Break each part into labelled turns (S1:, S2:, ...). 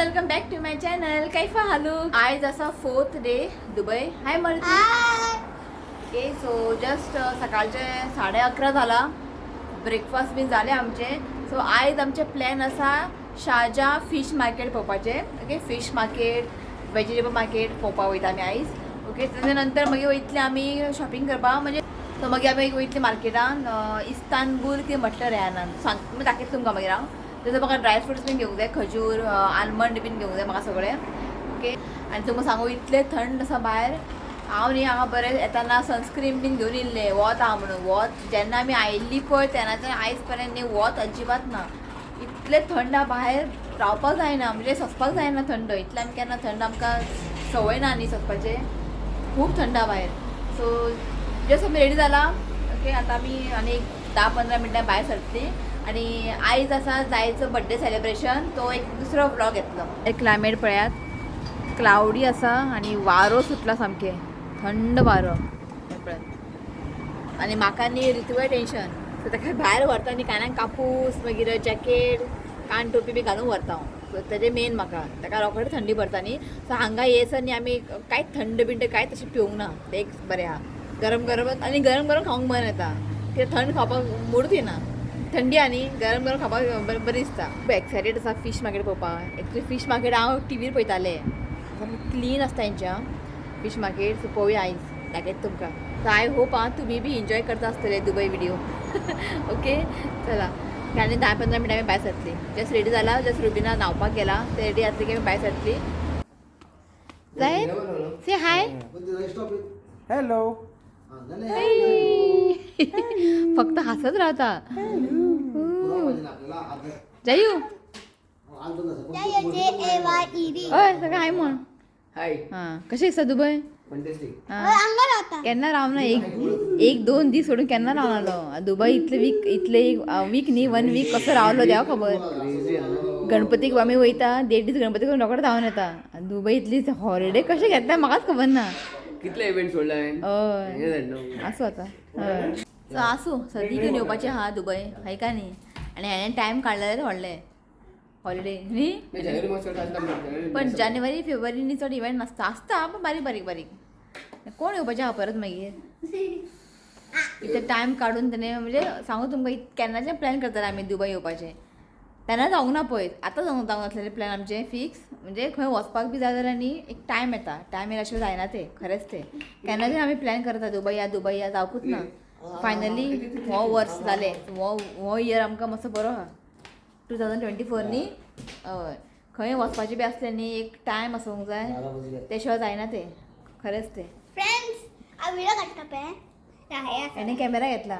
S1: Welcome back to my channel. कैफा हालूक. आयज आसा फोर्थ डे दुबय. हाय मर्ती. ओके, सो जस्ट सकाळचे 11:30 जाला. ब्रेकफास्ट बीन जालें आमचें. सो आयज आमचें प्लॅन आसा शारजा फीश मार्केट पळोवपाचें. Okay, fish market, vegetable market पळोवपाक वयता आमी आयज. ओके, तेजे नंतर मागीर वयतले आमी शॉपिंग करपाक. म्हणजे सो मागीर आमी वयतले मार्केटान, इस्तानबूल कितें म्हटलें रेहानान, सांग दाखयता तुमकां मागीर हांव. तेजो म्हाका ड्राय फ्रुट्स बीन घेवंक जाय, खजूर, आल्मंड बीन घेवंक जाय म्हाका सगळें. ओके, आनी तुमकां सांगू, इतलें थंड आसा भायर. हांव न्ही हांगा बरें येताना सनस्क्रीन बीन घेवन येयल्लें, वत आहा म्हणून. वत जेन्ना आमी आयिल्ली पळय तेन्नाच्यान आयज पर्यंत न्ही वत अजिबात ना. इतलें थंड आहा भायर, रावपाक जायना, म्हणजे सोंसपाक जायना थंड इतलें. आमी केन्ना थंड आमकां संवय ना न्ही सोंसपाचें. खूब थंड आहा भायर. सो जस्ट आमी रेडी जाला. ओके, आतां आमी आनी एक 10-15 मिनटां भायर सरतलीं. आनी आयज आसा जायचो बड्डे सेलिब्रेशन, तो एक दुसरो व्लॉग येतलो. क्लायमेट पळयात, क्लावडी आसा आनी वारो सुटला, सामकें थंड वारो हें पळयात. आनी म्हाका न्ही ऋतुवे टेन्शन. सो ताका भायर व्हरता न्ही, कानाक कापूस, मागीर जॅकेट, कान टोपी बी घालून व्हरता हांव. सो तेजें मेन म्हाका ताका रोखडें थंडी भरता न्ही. सो हांगा येसर न्ही आमी कांयच थंड बिंड कांयच तशें पिवंक ना. तें एक बरें आहा. गरम गरम आनी गरम गरम खावंक मन येता, कित्याक थंड खावपाक मुडूच येना. थंडी आनी गरम गरम खावपाक बरें बरें दिसता. खूब एक्सायटेड आसा फीश मार्केट पळोवपाक. एक्चुली फीश मार्केट हांव टिवीर पळयतालें, क्लीन आसता हेंच्या फीश मार्केट. सो पळोवया आयज, दाखयता तुमकां. सो I hope आं तुमी बी एन्जॉय करता आसतले दुबय विडियो. ओके, चला, आनी 10-15 मिनटां आमी भायर सरतली. जस्ट रेडी जाला, जस्ट रुबिना न्हांवपाक गेला, ते रेडी जातली की आमी भायर सरतली. जाय से हाय.
S2: हॅलो.
S1: फक्त हसत राहता. जायू. हय, सगळें हाय म्हण.
S2: हाय.
S1: हां, कशें दिसता दुबय?
S2: फंटेस्टिक.
S1: हां, केन्ना रावना, एक एक दोन दीस सोडून केन्ना रावनालो दुबय. इतले वीक, इतले एक वीक न्ही, वन वीक कसो रावलो देवा खबर. गणपतीक आमी वयता, देड दीस गणपती करून रोकडे धांवन येता. दुबय इतली हॉलिडे कशें घेतले म्हाकाच खबर ना.
S2: कितले इव्हेंट सोडला हांवें.
S1: हय.
S2: हें जालें.
S1: आसूं आतां. हय, सो आसूं, सदी घेवन येवपाचें आहा दुबय, हय का न्ही? आनी हांवें टायम काडलें जाल्यार व्हडलें हॉलिडे न्ही.
S2: नाही, जानेवारी मास चड आसता जानेवारी.
S1: पण जानेवारी फेब्रुवारी चड इव्हेंट नासता, आसता पण बारीक बारीक बारीक. कोण येवपाचें आहा परत मागीर इतले टायम काडून तेणे? म्हणजे सांगू तुमकां, केन्नाचें प्लॅन करताले आमी दुबय येवपाचें, तेन्ना जावंक ना पळय. आतां जावंक जावंक नासलेलें प्लॅन आमचें फिक्स. म्हणजे खंय वचपाक बी जाय जाल्यार न्ही एक टायम येता, टायम येयल्या शिवाय जायना तें. खरेंच तें केन्नाच्यान आमी प्लॅन करता दुबय या, दुबय या, जावकूच ना. फायनली हो वर्स जालें, हो हो इयर आमकां मातसो बरो आहा, 2024 न्ही. हय, खंय वचपाचें बी आसलें न्ही, एक टायम आसूंक जाय, ते शिवाय जायना तें. खरेंच तें.
S3: फ्रेंड्स, हांव व्हिडिओ काडटा पळय.
S1: हेणे कॅमेरा घेतला,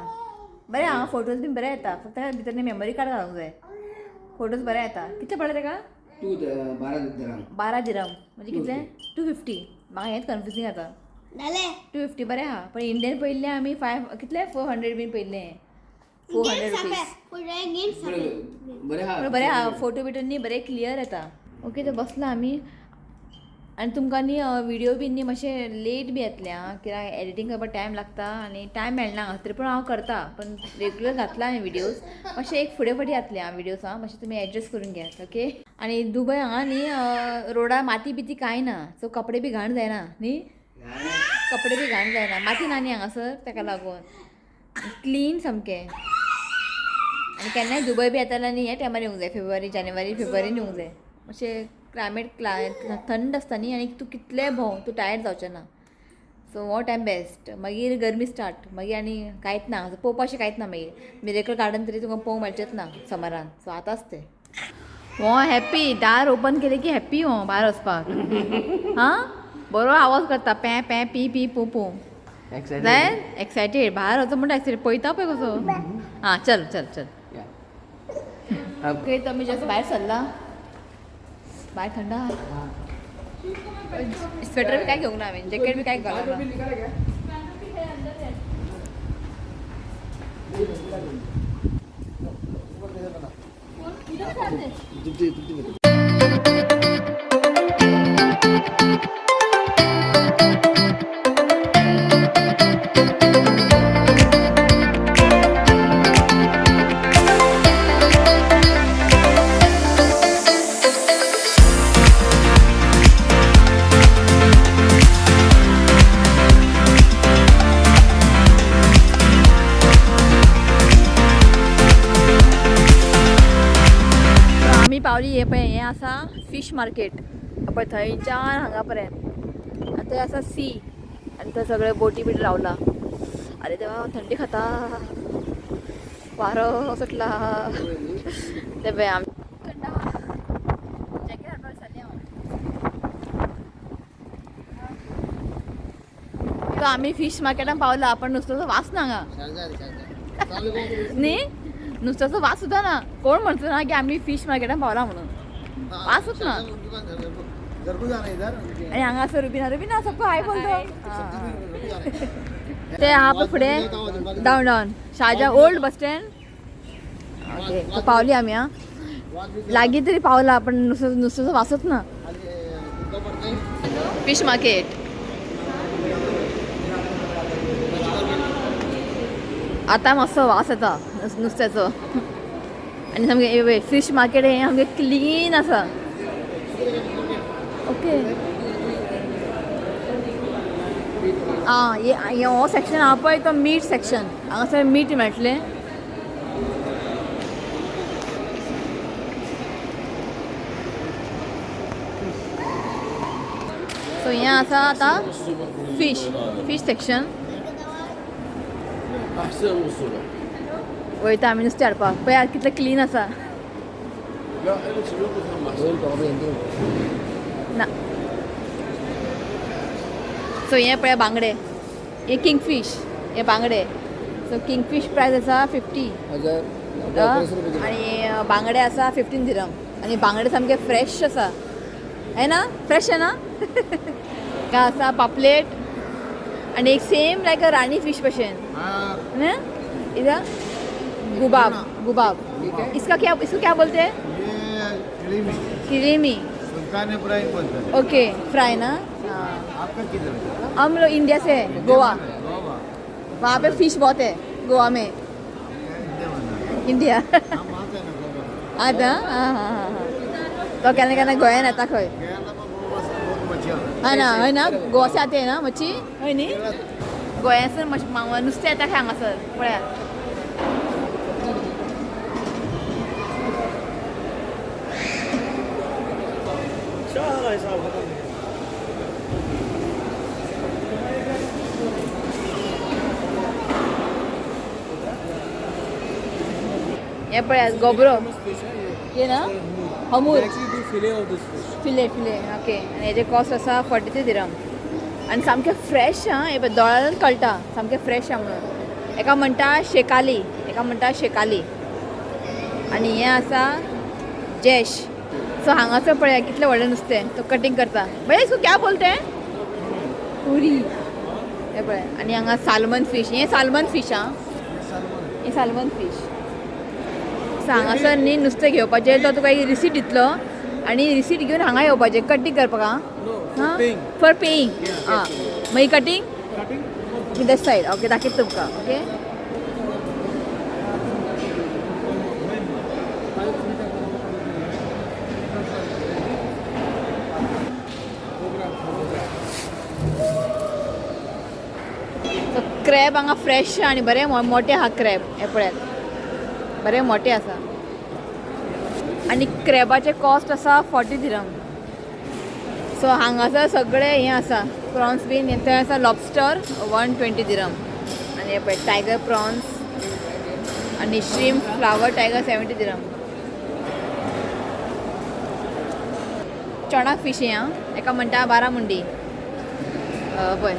S1: बरें आहा. फोटोज बीन बरे येता, फक्त भितर मेमरी कार्ड घालूंक जाय. फोटोज बरे येता. कितले पडले तेका?
S2: Two 12 dirham.
S1: 12 दिरम म्हणजे कितले? 250. म्हाका हेंच कन्फ्युजींग जाता.
S3: जालें.
S1: 250 बरें आहा, पण इंडियन पयल्ले आमी फायव कितले, 400 बीन पयल्ले, 400 रुपीज.
S2: बरें हा.
S1: पण बरें आहा, फोटो बिटो न्ही बरें क्लियर येता. ओके, तर बसला आमी. आनी तुमकां न्ही विडियो बीन न्ही मातशें लेट बी येतलें आं, कित्याक एडिटींग करपाक टायम लागता आनी टायम मेळना. तरी पूण हांव करता, पण रेगुलर घातला हांवें विडियोज, मातशें एक फुडें फाटीं जातलें आं विडियोज आं, मातशें तुमी एडजस्ट करून घेयात. ओके, आनी दुबय हांगा न्ही रोडार माती बिती कांय ना, सो कपडे बी घाण जायना न्ही, कपडे बी घाण जायना. माती ना न्ही हांगासर, ताका लागून क्लीन सामकें. आनी केन्नाय दुबय बी येता जाल्यार न्ही ह्या टायमार येवंक जाय, फेब्रुवारी, जानेवारी, फेब्रुवारीन येवंक जाय. मातशें क्लायमेट थंड आसता न्ही, आनी तूं कितलें भोंव, तूं टायर्ड जावचें ना. सो हो टायम बेस्ट. मागीर गरमी स्टार्ट, मागीर आनी कांयच ना पळोवपा अशें, कांयच ना. मागीर मिरेकल गार्डन तरी तुमकां पळोवंक मेळचेंच ना समरान. सो आतांच तें. हो हॅप्पी, दार ओपन केलें की हॅप्पी हो भायर वचपाक. हां, बरो आवाज करता, पॅ पॅ पी पी पू पू. जाय एक्सायटेड, भायर वचो म्हणटा एक्सायटेड. पळयता पळय कसो. हां, चल चल चल. ओके, तर आमी जस्ट भायर सरला. भायर थंड आहा. स्वेटर बी काय घेवंक ना हांवें, जॅकेट बी काय घालूंक ना. पावली हे पळय हें आसा फिश मार्केट पळय थंयच्यान हांगा पर्यंत आनी थंय आसा सी आनी थंय सगळे बोटी बिटी रावला. अरे देवा थंडी खाता, वारो सुटला. ते पळय आम थंड जॅकेट हाडपाक विसरलें हांव. तो आमी फिश मार्केटान पावला पण नुस्त्याचो वास ना हांगा. न्ही नुस्त्याचो वास सुद्दां ना. कोण म्हणचो ना की आमी फिश मार्केटान पावला म्हणून, वासच ना. आणि हांगा आसा रुबिना. रुबिना सबको हाय बोलतो. ते आहा पळय फुडें down down Sharjah old bus stand. Okay so पावली आमी. आं लागीं तरी पावला पण नुस्त्याचो वासच ना. फिश मार्केट आतां मातसो वास येता नुस्त्याचो. आनी सामकें फिश मार्केट हें सामकें क्लीन आसा. ओके आं हे हो सेक्शन आहा पळय तो मीट सेक्शन. हांगासर मीट मेळटलें. सो हें आसा आतां फिश फिश सेक्शन. वयता आमी नुस्तें हाडपाक. पळय कितलें क्लीन आसा. ना सो हें पळय बांगडे, हे किंगफीश, हे बांगडे. सो किंगफीश प्रायस आसा 50 आनी बांगडे आसा 15 दिरम. आनी बांगडे सामके फ्रेश आसा, है ना? फ्रेश है ना? का आसा पापलेट आनी एक सेम लायक अ राणी फिश भशेन. इधर गुबाब, गुबाब इसका क्या, इसको क्या बोलते हैं? किरीमी. ओके फ्राई ना.
S4: आपका किधर?
S1: हम लोग इंडिया से है, गोवा. वहाँ पे फिश बहुत है गोवा में. इंडिया आता. हाँ हाँ हाँ तो केन्ना केन्ना गोंयान येता खंय. हय ना, हय ना, गोवा से आते ना मच्छी, हय न्ही? गोंयांसून नुस्तें येता खंय हांगासर पळयात. हे पळयात गोबरो ये ना, हमूर. फिले फिले. ओके आनी हेजे कॉस्ट आसा 43 दिरम. आनी सामकें फ्रेश. आं हे पळय दोळ्यान कळटा सामकें फ्रेश आहा म्हणून. एका म्हणटा शेकाली, एका म्हणटा शेकाली. आनी हें आसा जॅश. सो हांगासर पळया कितलें व्हडलें नुस्तें तो कटींग करता. भैया इसको क्या बोलते हैं? पुरी. हें पळय. आनी हांगा सालमन फीश, हें सालमन फीश. आं हें सालमन फीश. सो हांगासर न्ही नुस्तें घेवपाचें तो तुका एक रिसीट दितलो आनी रिसीट घेवन हांगा येवपाचें कटींग करपाक. आं फॉर पेयींग. आं मागीर कटींग that side. Okay दाखयता तुमकां. ओके सो क्रॅब हांगा फ्रेश आनी बरें मोठे आहा क्रॅब. हे पळयात बरें मोठे आसा. आनी क्रॅबाचें कॉस्ट आसा 40 दिरम. सो हांगासर सगळें हें आसा प्रॉन्स बीन. थंय आसा लॉबस्टर 120 दिरम. आनी हे पळय टायगर प्रॉन्स आनी श्रिम्प फ्लावर टायगर 70 दिरम. चणाक फिश हें. आं एका म्हणटा बारामुंडी. पळय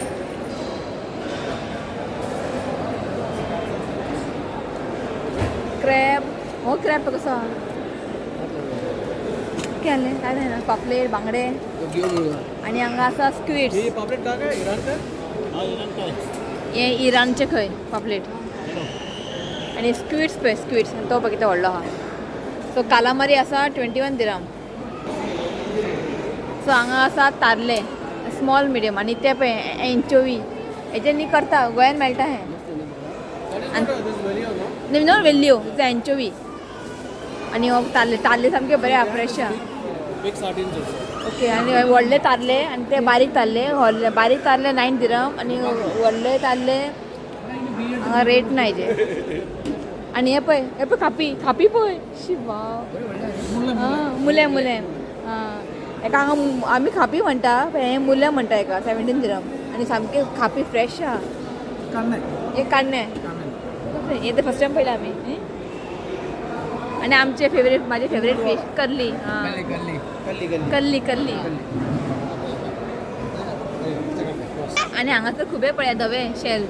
S1: क्रॅब. हो क्रॅब कसो आहा? केलें काय जायना. पापलेट बांगडे आनी हांगा आसा स्क्विड्स. हे इराणचे खंय पापलेट. आनी स्क्विड्स पळय स्क्विड्स तो पळय कितें व्हडलो आहा. सो कालामारी आसा 21 दिरम. सो हांगा आसा तारले स्मॉल मिडियम. आनी ते पळय एन्चोवी हेजे न्ही करता गोंयान मेळटा हें. नो वेल्ल्यो एन्चोवी. आनी हो तारले, तारले सामके बरे आहा फ्रेश आहा. ओके आनी व्हडले तारले आनी ते बारीक तारले. व्हडले बारीक तारले 9 दिरम आनी व्हडले तारले हांगा रेट ना हेजे. आनी हे पळय, हे पळय खापी, खापी पळय. शिवा मुले मुले. एका हांगा आमी खापी म्हणटा, हे मुले म्हणटा एका 17 दिरम. आनी सामके खापी फ्रेश आहा. हे काडणे हे तर फर्स्ट टायम पळयला आमी. आनी आमचे फेवरेट, माझे favourite fish curly. Curly curly. आनी हांगासर खुबे पळया धवे शेल.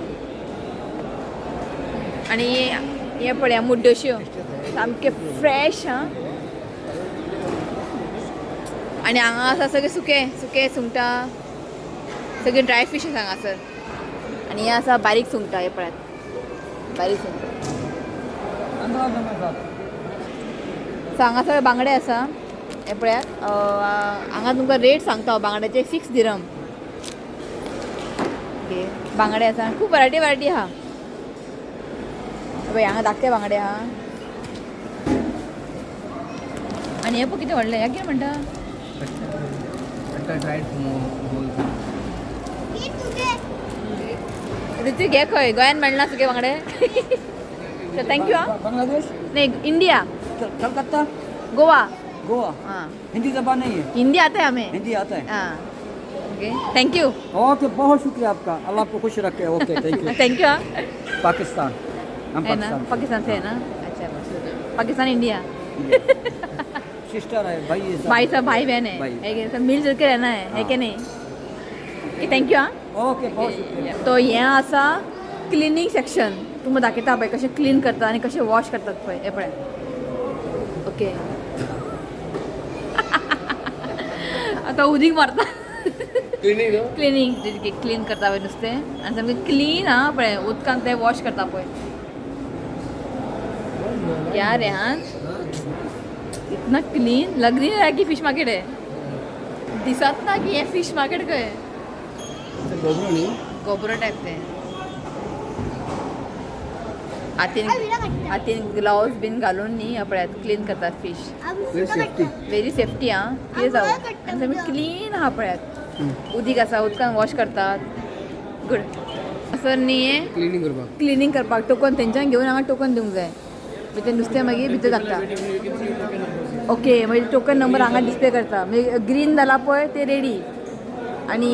S1: आनी हे पळया मुड्डोश्यो सामके फ्रेश. हा, आनी हांगा आसा सगळे सुके सुके सुंगटां, सगळे ड्राय फिश आसा हांगासर. आनी हे आसा बारीक सुंगटां, हे पळयात बारीक सुंगटां. सो हांगासर बांगडे आसा, हे पळयात. हांगा तुमकां रेट सांगता हांव बांगड्याचे, 6 दिरम. ओके, बांगडे आसा, खूब वरायटी वरायटी आहा. पळय हांगा धाकटे बांगडे आहा. आनी हे पळय कितें व्हडलें, ह्या कितें म्हणटा? ऋतू घे खंय गोंयान मेळना सुके बांगडे. Thank you. हा,
S4: बांग्लादेश?
S1: नाही, इंडिया.
S4: कलकत्ता?
S1: गोवा.
S4: गोवा.
S1: हाँ.
S4: हिंदी जबान नहीं है?
S1: हिंदी आता है हमें.
S4: हिंदी आता है?
S1: हाँ, ओके, thank you.
S4: Okay, बहुत शुक्रिया आपका, अल्लाह आपको खुश रखे. Okay, thank you.
S1: Thank you.
S4: Pakistan हम.
S1: है ना?
S4: पाकिस्तान.
S1: पाकिस्तान से है ना? अच्छा, पाकिस्तान इंडिया.
S4: सिस्टर है, भाई है सब.
S1: भाई, सब भाई बहन है.
S4: भाई.
S1: है कि? सब मिलजुल के रहना है कि नहीं? Thank you. हाँ.
S4: ओके, बहुत शुक्रिया.
S1: तो हें आसा क्लिनींग सेक्शन. तुमकां दाखयता पळय कशें क्लीन करतात आनी कशें वॉश करतात पळय. हें पळय. ओके, आतां उदीक मारता.
S2: क्लिनींग.
S1: क्लिनींग, क्लीन करता पळय नुस्तें आनी सामकें क्लीन. आहा पळय, उदकान तें वॉश करता पळय. क्या रेहान, इतना क्लीन लग नहीं रहा कि फिश मार्केट है. दिसत ना की हें फिश मार्केट खंय.
S2: गोबरो न्ही?
S1: गोबरो टायप ते. हातीन
S3: हांव व्हिडिओ काडटा.
S1: हातीन ग्लव्स बीन घालून न्ही पळयात क्लीन करतात फिश.
S3: हांव
S2: सेफ्टी.
S1: Very safety. आं, कितें जावं, आनी सामकें क्लीन आहा पळयात. उदीक आसा, उदकान वॉश करतात. गुड सर न्ही हें.
S2: क्लिनींग करपाक.
S1: क्लिनींग करपाक टोकन तेंच्यान घेवन हांगा टोकन दिवंक जाय. मागीर तें नुस्तें मागीर भितर घालता. ओके, मागीर टोकन नंबर हांगा डिस्प्ले करता. मागीर ग्रीन जाला पळय ते रेडी, आनी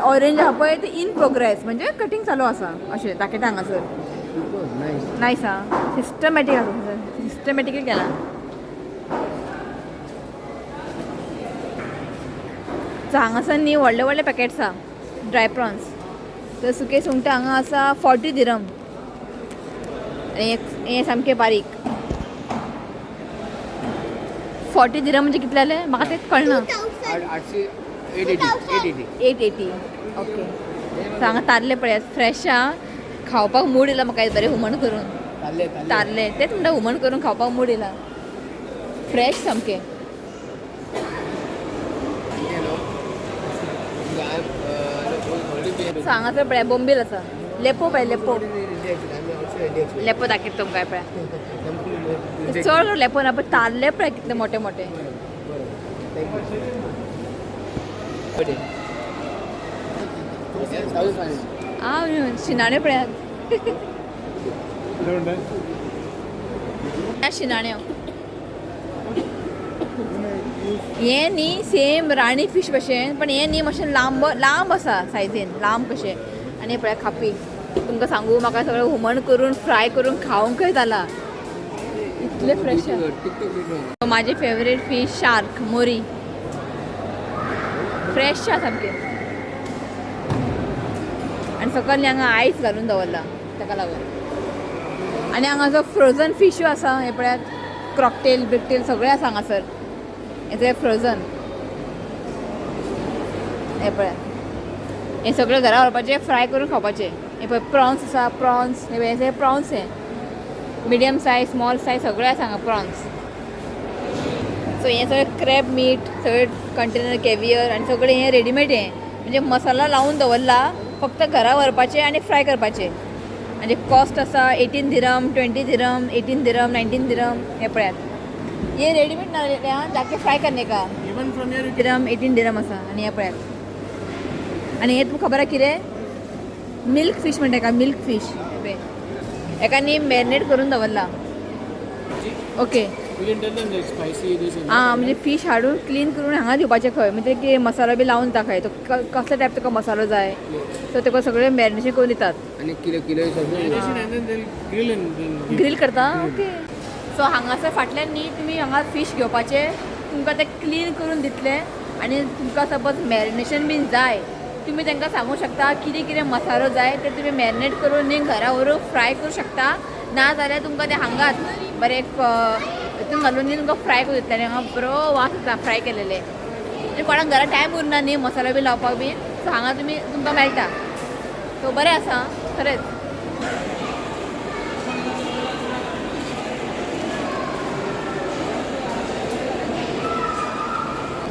S1: ऑरेंज आहा पळय ते इन प्रोग्रेस, म्हणजे कटींग चालू आसा अशें दाखयता हांगासर.
S2: नायस.
S1: नायस. आहा, सिस्टमॅटीक आसा, सिस्टमॅटिकली केलां. सो हांगासर न्ही व्हडले व्हडले पॅकेट्स आहा ड्राय प्रॉन्स. तर सुके सुंगटां हांगा आसा 40 दिरम. आनी हें सामकें बारीक 40 दिरम म्हणजे कितले जाले म्हाका तेंच कळना.
S2: 800, 880, 880.
S1: 880, ओके. सो हांगा तारले पळयात, फ्रेश आहा. खावपाक मूड येयला म्हाका बरें हुमण करून.
S2: ताल्ले, ताल्ले.
S1: तारले तेच म्हणटा, हुमण करून खावपाक मूड येयला. फ्रेश सामकें. सो हांगासर पळया बोंबील आसा, लेपो पळय, लेपो. लेपो दाखयता तुमकां पळया. चड लेपो ना, पण तारले पळय कितले मोठे मोठे. आ, शिनाणे पळयात, ह्या शिनाण्यो. हें न्ही सेम राणी फिश भशेन, पण हें न्ही मातशें लांब लांब आसा, सायजीन लांब कशें. आनी हें पळया खापी. तुमकां सांगू, म्हाका सगळें हुमण करून फ्राय करून खावंकय जाला, इतलें फ्रेश. माझे फेवरेट फिश शार्क, मोरी, फ्रेश आहा सामकें. आनी सकयल न्ही हांगा आयस घालून दवरला ताका लागून. आनी हांगासर फ्रोजन फिशूय आसा. हें पळयात, क्रॉकटेल बिकटेल सगळें आसा हांगासर. हें सगळें फ्रोजन. हें पळयात, हें सगळें घरा व्हरपाचें, फ्राय करून खावपाचें. हें पळय प्रॉन्स आसा, प्रॉन्स. हें पळय, हे प्रॉन्स, हे मिडियम सायज, स्मॉल सायज सगळें आसा हांगा प्रॉन्स. सो हें सगळें क्रॅब मीट, सगळें कंटेनर, कॅवियर आनी सगळें हें रेडीमेड. हें म्हणजे मसाला लावून दवरला, फक्त घरा व्हरपाचें आनी फ्राय करपाचें. आनी कॉस्ट आसा 18 दिरम, 20 दिरम, 18 दिरम, 19 दिरम. हें पळयात, हे रेडीमेड ना, जाके फ्राय करने का. दिरम, 18 दिरम आसा. आनी हें पळयात, आनी हें तुमकां खबर आहा कितें? मिल्क फिश म्हणटा हेका, मिल्क फिश. हेका न्ही मॅरिनेट करून दवरला. Okay.
S5: You can tell them like spicy this and
S1: आं, म्हणजे फीश हाडून क्लीन करून हांगा दिवपाचें खंय, म्हणजे की मसालो बी लावन दिता खंय, तो कसल्या टायप तुका मसालो जाय, सो तुका सगळें मॅरिनेशन करून दितात.
S2: आणि किलो किलो सगळे.
S5: Marination and then they'll grill and then give.
S1: Grill करता. ओके, सो हांगासर फाटल्यान न्ही तुमी हांगा फीश घेवपाचे, तुमकां ते क्लीन करून दितले आनी तुमकां सपोज मॅरिनेशन बीन जाय, तुमी तांकां सांगू शकता कितें कितें मसालो जाय, ते तुमी मॅरिनेट करून न्ही घरा व्हरून फ्राय करूं शकता. ना जाल्यार तुमकां ते हांगाच बरें हितून घालून न्ही तुमकां फ्राय करून दितले आनी हांगा बरो वास येता फ्राय केलेले. म्हणजे कोणाक घरा टायम उरना न्ही मसालो बी लावपाक बीन, सो हांगा तुमी तुमकां मेळटा. सो बरें आसा खरेंच.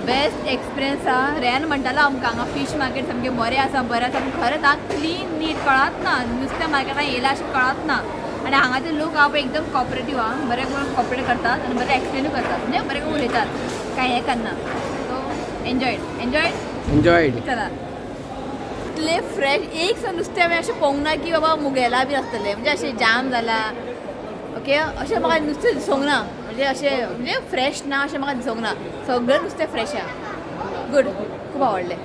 S1: बेस्ट एक्सपिरियन्स आहा. रेन म्हणटालो आमकां हांगा फीश मार्केट सामकें बरें आसा, बरें आसा, पूण खरेंच हांगा क्लीन नीट कळत ना, नुस्तें मार्केटान येयलां अशें कळत ना. आनी हांगाचे लोक आहा पळय एकदम कॉपरेटीव आहा, बरें करून कॉपरेट करतात आनी बरें एक्सप्लेनूय करतात, म्हणजे बरें करून उलयतात, कांय हें करना. So enjoyed enjoyed.
S2: एन्जॉयड.
S1: चला, इतलें फ्रेश एक सुद्दां नुस्तें हांवें अशें पळोवंक ना की बाबा मुगेला बी आसतलें, म्हणजे अशें जाम जाला, ओके, अशें म्हाका नुस्तें दिसूंक ना, म्हणजे अशें म्हणजे फ्रेश ना अशें म्हाका दिसूंक ना. सगळें नुस्तें फ्रेश आहा. गुड, खूब आवडलें.